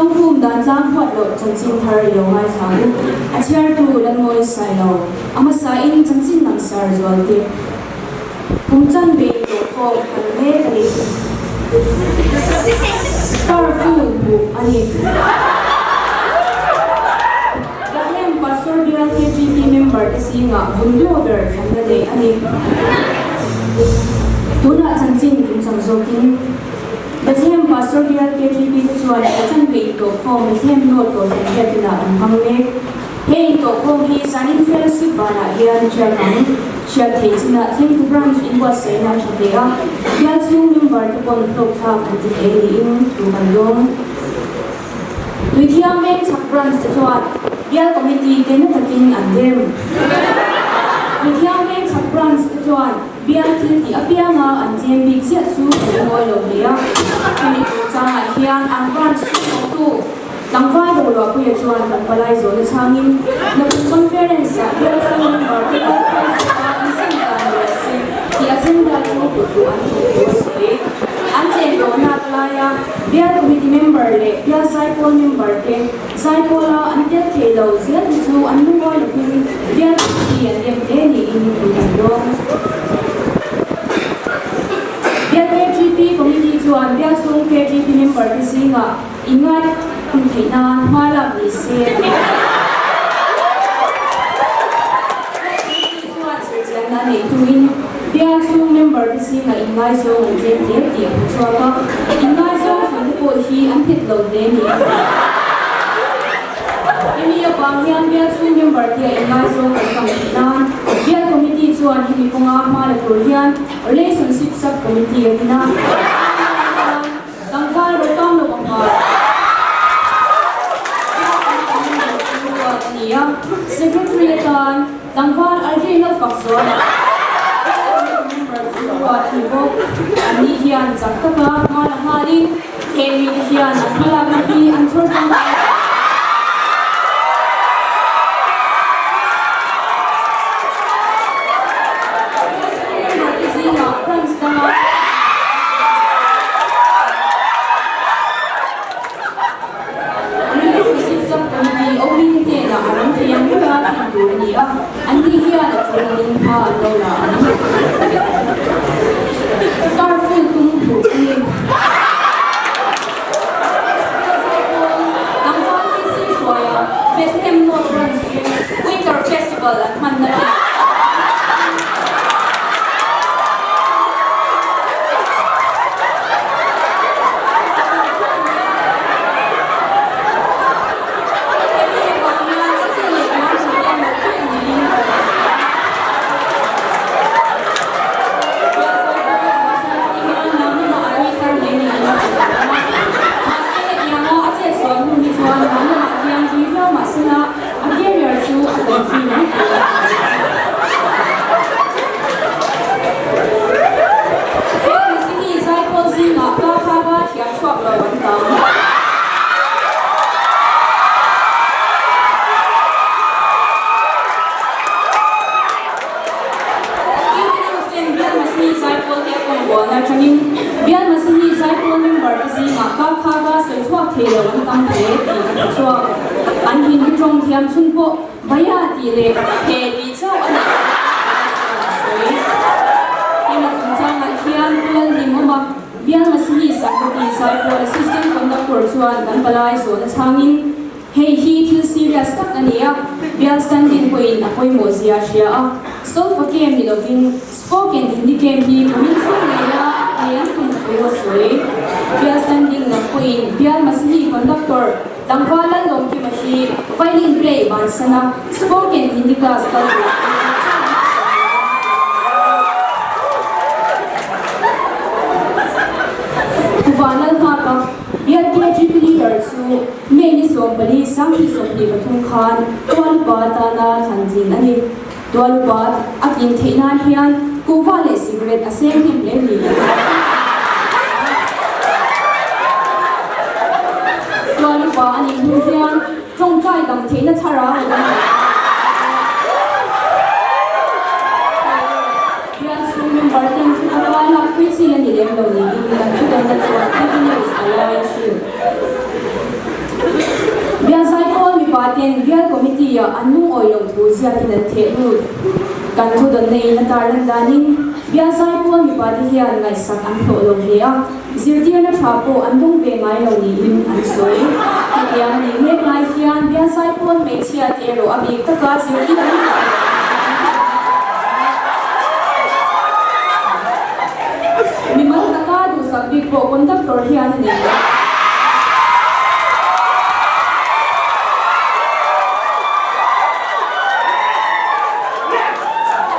Chawngkhum dan tlang huat loh chanchin thar i lo ngaithla u. A chhiartu Lanmawi Sailo, a hmasain chanchin langsar zualte kum chanve tawh khawm kan mek a ni. Car full hmuh a ni. Bethlehem Pastor Bial KGP member te zingah vun deuh ber thlanna nei a ni. Tunah chanchin kimchang zawkin Bethlehem Pastor Bial KGP te chuan a chanve intawhkhawm Bethlehem North Kohhran Biakinah an hmang mek. He intawhkhawm hi zanin fellowship banah hian hriat ang. Hriat theih chinah Thlengtu Branch inbuatsaihna a tha hle a, bial chhung member te pawn hlawkthlak an ti hle niin thu kan dawng. Tuithiang veng chhak branch te chuan bial committee te na takin an dem. Tuithiang veng chhak branch te chuan bial thil tih apianga an tlem bik chiah chu an ngawi lo hle a. Hemi chungchangah hian an branch sumdawngtu tlangval Roluahpuia chuan kan palai zawhna chhangin Nakum Conference ah bial chhung member te ropui zawka an sem dan rawh se tih agenda chu put an duh thu a sawi. An tlem tawhnak laia Bial Committee member leh Bial Zaipawl member te Zaipawla an tel thei lo zel hi chu an lungawi lovin Bial Committee an dem hle niin thu kan dawng. Bial KGP Committee chuan Bial chhung KGP member te zingah inngaithlam theih nan hma lak ni se an ti. Bial Committee chuan zirchianna neih tuin Bial chhung member te zingah inngaizawng an tlem hle tih a hmu chhuak a, inngaizawng chhan te pawh hi an nghet lo hle ni. Hemi avang hian bial chhung member te a inngaizawng kan tam theih nan Bial Committee chuan hemi kawnga hma la tur hian Relationship Sub Committee a din a, chumi hian Tlangval rawtang lo ang ngai. A ni a, Secretary atan tlangval a ri lo fak zual a. Member chu ruat a ni bawk. Anni hian chak taka hma la nghalin heng mite hian an hmalakna hi an chhawr tangkai a. Member te zingah branch danga Relationship Sub-Committee OB te hnenah a ram thei ang bera thlen tur a ni a, anni hian a tul angin hma an lo la ang. Car full tum hmuh a ni. Expo Zaipawl, Tlangval PC hruaia Bethlehem North Branch chu Winter Festival an hmanna bik. A carrier chu a tawn zui mai thei a. He Mizini zaipawl zingah ka khaka thiam chhuak lo an tam. Q-News ten Bial Masihi zaipawl te a kawm bualna atangin Bial Masihi zaipawl member te zingah ka khaka sawi chhuak thei lo an tam hle tih ka hmu chhuak. An Hindi tawng thiam chhun pawh Bhaiya tih leh He tih chauh a nih chuan a sawi. Hemi chungchangah hian Pu Lalhlimawm a Bial Masihi Sakawti Zaipawl Assistant Conductor chuan kan palai zawhna chhangin hei hi thil serious tak a ni a, Bial standing pawhin a pawimawh zia a hria a, Solfa game ni lovin Spoken Hindi game hi kumin chhung ngeia nei an tum thu a sawi. Bial standing lam pawhin Bial Masihi Conductor Tlangval Lallawmkima hi violin play bansana spoken Hindi class kal tur Kuvan Lalnghaka Bial KGP leader chu May ni 14 2023 khan Tualupa atana thlan tlin a ni. Tualupa a tlin theih nan hian kuhva leh cigarette a seng hnem hle ni. Tualupa a nih hnu hian tawngtai dam theihna thlarau a dam leh ta. Bial chhung member ten thu taka lak pui chi a ni lem lo niin kan thudawnna chuan TV News a lai a hrilh. mipa ten bial committee ah an lungawi loh thu ziakin an theh lut. Kan thudawnna in a tarlan danin bial zaipawl mipa te hian ngaihsak an hlawh lo hle a, zirtirna tha pawh an dawng ve ngai lo niin an sawi. Hetiang a nih mek lai hian bial zaipawl hmeichhia te erawh a bik taka zirtir an hlawh loh Mimal taka duhsak bik pawh conductor hian a nei lo.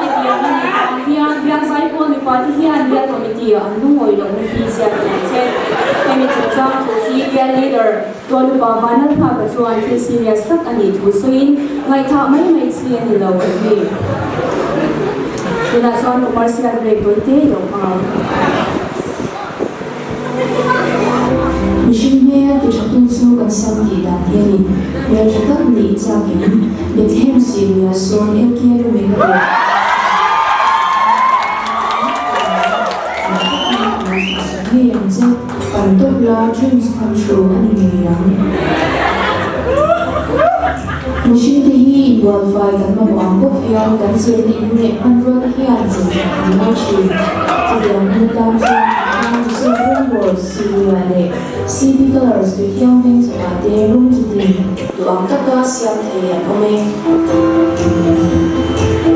Hetiang a nih vang hian Biakzai pawl mipate hian Bial Committee ah an lungawi lohna hi ziak a nei che. Hemi chungchang thu hi Bial Leader Tualupa Vanlalnghaka chuan thil serious tak a nih thu sawiin ngaihthah mai mai chi a ni lo a ti. Tunah chuan commercial break dawn te i lo hmang ang. Mihring hmel ti tha tu chu kan sam tih dan hi a ni. Hmel tha tak nih i chak em? Bethlehem Syria sawn LK Lumeng a bawk. Ngei ang che, kan tawp la dreams come true a ni ngei ang. Mihring te hi inbualfai kan mamawh ang bawk hian kan zirna in leh hmanrua te hian zirchhuah an ngai thin. Chutiang hun atan chuan kan tan Joseph Rawngbawr, Syria leh CB Colours tui thiang veng chawhah te rawng chitin duh ang taka siam thei an awm e.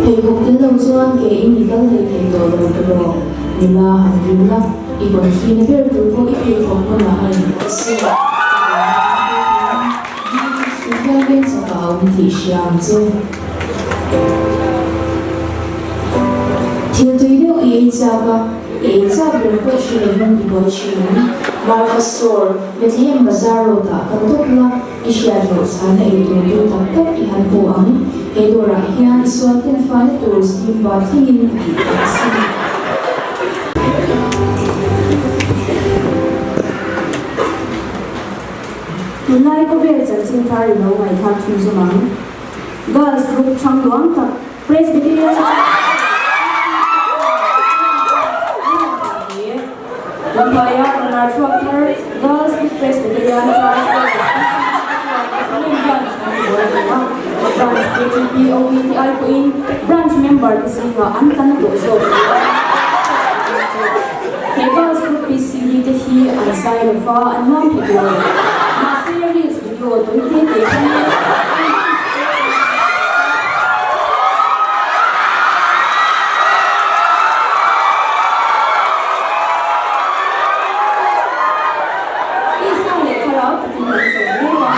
Pheikhawk tel lo chuan ke in i kal hlei thei tawh lo tawh. Nula han rim la, i kawn fina ber tur pawh i pheikhawk hmunah a innghat sin. Ka hian veng chakah a awm tih hria ang che. Thil tui deuh i ei chak a, i ei chak ber pawh hre lovin i buai thin ang. Marfa Store, Bethlehem Bazar Road ah kal tawp la, i hriat loh chhana ei tur tui tak tak i han hmu ang. He dawrah hian i sual ten faina tur steam bath thlengin a tih theih asin. Tunlai khawvel chanchin thar i lo ngaihthlak chhunzawm ang. Girls group hrang luang tak Presbyterian Mumbai-a Kanar chhuak thar Girls group Presbyterian Church chuan Bethlehem Branch an ti buai hle a. Branch KTPOPTI pawhin Branch member te zingah an tla na tawh zawk hle a. He Girls group PCD te hi an zai lova an nuam hek lo. Mahse Reels video tawi te te hmangin an Branch Tisa leh thlarau takin kan zawm mek a.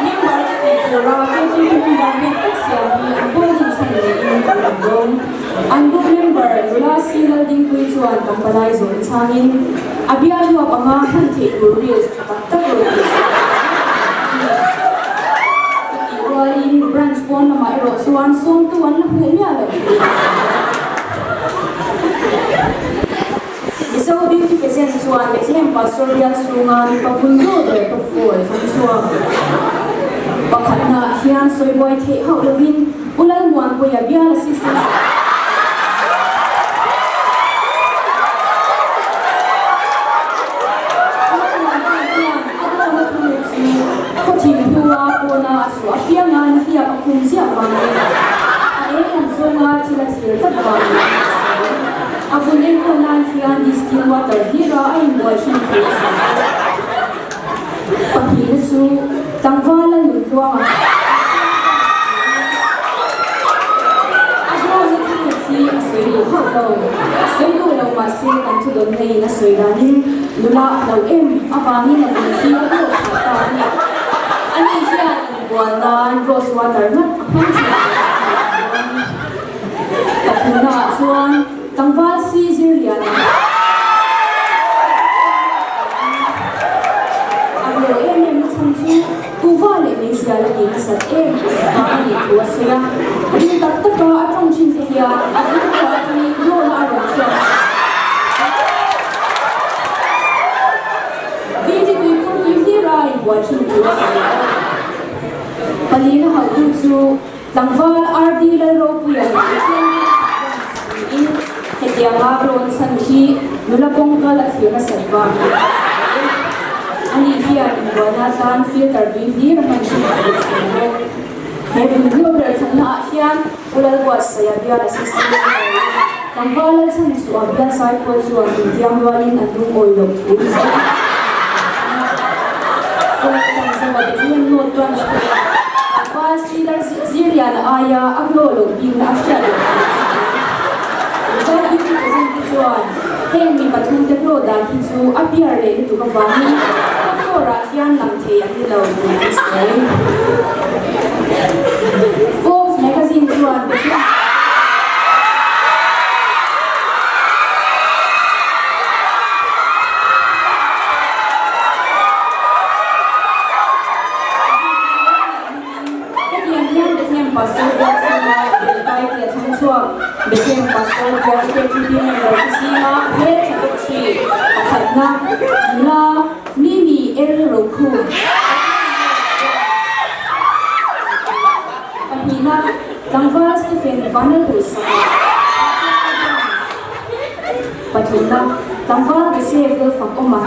Member te tih tura KTP member nghet tak siam hi an building chhan niin kan rawn dawng. An group member nula Si Laldingpuii chuan kan palai zawhna chhangin a bial huap anga hman theih tur reels tha tak tak rawn tih chhuah a ni. Chutih rualin branch pawn lamah erawh chuan sawmtu an la hmuh miah loh thu a sawi a. Mizo Beauty Pageant chuan Bethlehem Pastor bial chhunga mipa vun ru ber top four thlang chhuak pakhatnaah hian sawi buai theih hauh lovin U Lalmuanpuia bial assistant U Lalmuanpuia hian a dawna thunuk chu khawthim hnua pawna a chhuah apianga nihliap a khum ziah vangin a eng lam zawnga thil a thlir tlat vangin a sawi. A vun enkawl nan hian distill water hlir a a inbuai thin thu a sawi bawk. Pahnihna chu tlangval a nun tluang a, a dawna thunuk hi a sawi duh hauh lo. Sawi duh lo mahse kan thudawn neiin a sawi danin nula a hlo em avangin a vun hi a dawh phah ta a ni. Ani hian inbual nan rose water ngat a hmang thin tih a hmuh dawn. Pathumnaah chuan tlangval si zir lian a A ro em em na chhan chu kuhva leh meizial a tih nasat em vang a nih thu a sawi a. Ding tak taka a tawng thin te hian a vun pawh atangin lawna a rawn chhuak a. Viti tuikhur tui hlir a inbual thin thu a sawi bawk. Palina hauhtu chu Tlangval RD Lalropuia leh Pathian nen chak rawn chak niin hetianga rawn chhan hi nula kawngkal a thlir nasat vang niin a sawi. Ani hian inbuaina atan filter tui hlir a hman thin. He vun ber thlanna ah hian Pu Lalbuatsaia bial Assistant Member in tlangval Lalchhan chu a bial Saipawl chuan intiam rualin an lungawi loh thu Mizo Pu Lalthanzauva Bethlehem North Branch pawhin tlangval Sridhar Zirliana aia a glow loh bikna a hriat loh thu a sawi. Mizo Beauty Pageant te chuan heng mi pathumte glow dan hi chu a biar leh lutuk avangin top four-ah hian lang thei an ni lo tih an sawi. Forbes magazine chuan Pathian Hetiang hian Bethlehem Pastor bial chhunga Belkai tia thlang chhuak Bethlehem Pastor bial KTP member te zinga hmel tha bawk thi pakhatna nula Mimi El Rokhum Pahnihna tlangval Stephen Vanlalduhsaka Pathumna tlangval Joseph Lalfakawma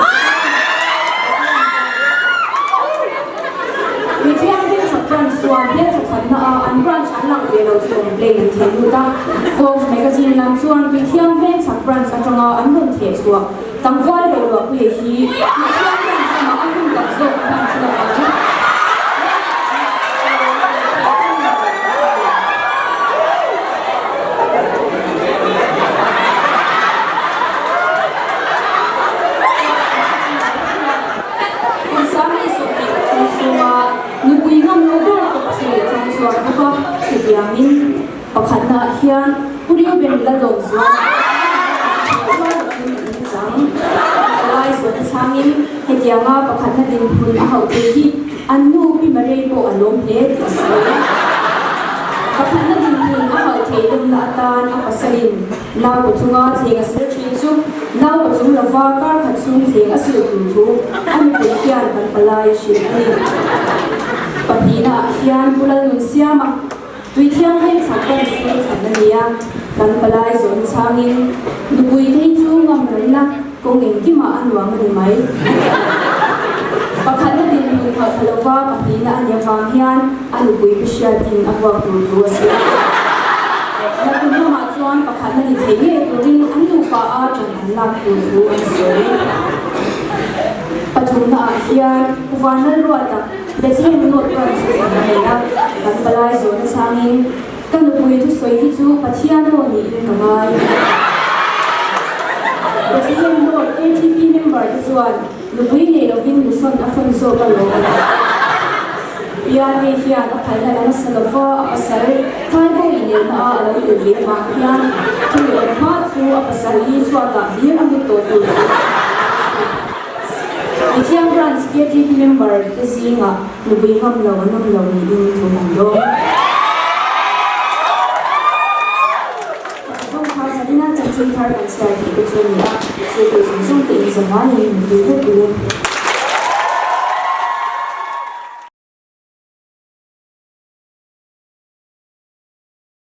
Mithianghlim chak branch chuan hmeltha thatna a an branch an lang ve lo chu complain an theh lut a. Forbes magazine lam chuan Mithianghlim chak branch atanga an rawn theh chhuah tlangval roluahpuia hi Mithiang branch lamah a hun tak zawk a hman thin avangin Kum 23 chhunga nupui ngam lo ber tawp chu a thlang chhuak bawk a, chutiangin pakhatnaah hian Pu Reuben Lalawm zual a thil in chang palai zawhna chhangin hetianga pakhatna dinhmun a hauh thei hi an nu Pi Marei pawh a lawm hle tih a sawi. Pakhatna dinhmun a hauh thei lawmna atan a pasalin Naupa chunga thleng a sil thin chu naupa chung lova kar khat chhung thleng a sil tur thu a nupui hian kan palai a hrilh a ni. Pahnihna ah hian Pu Lalnunsiama tui thianghlim chhak ban sil khat a ni a, kan palai zawn changin nupui te hi chu ngam ran la kawng engkimah a nuam a ni mai a ti a. Pakhatna dinhmun hauh tha lova pahnihna a ni avang hian a nupui pi hriatin a vuak tur thu a sawi a. Nakun lamah chuan pakhatna ni thei ngei turin an nupa a ṭan an lak tur thu an sawi. Pathumna ah hian Vanlalruata Bethlehem North Branch chu an nei a, kan palai zawhna changin ka nupui thusawi hi chu Pathian aw niin ka ngai. Bethlehem North KTP member te chuan Nupui nei lovin nuhrawn a hrawn zawk alawm. Piarni hian a phalna la nasa lova a pasal Thaibo inelna a alo tel ve avang hian thil awm hma chu a pasal hi chhuatah hlir a mut tawh tur thu a hrilh. Mithiang Branch KTP member te zingah nupui ngam lo an awm lo niin thu kan dawng. Zung thar zanina chanchin thar kan chhiar theih te chu a ni a, thil tih zawng zawng te in zavaiin min tui vek ule.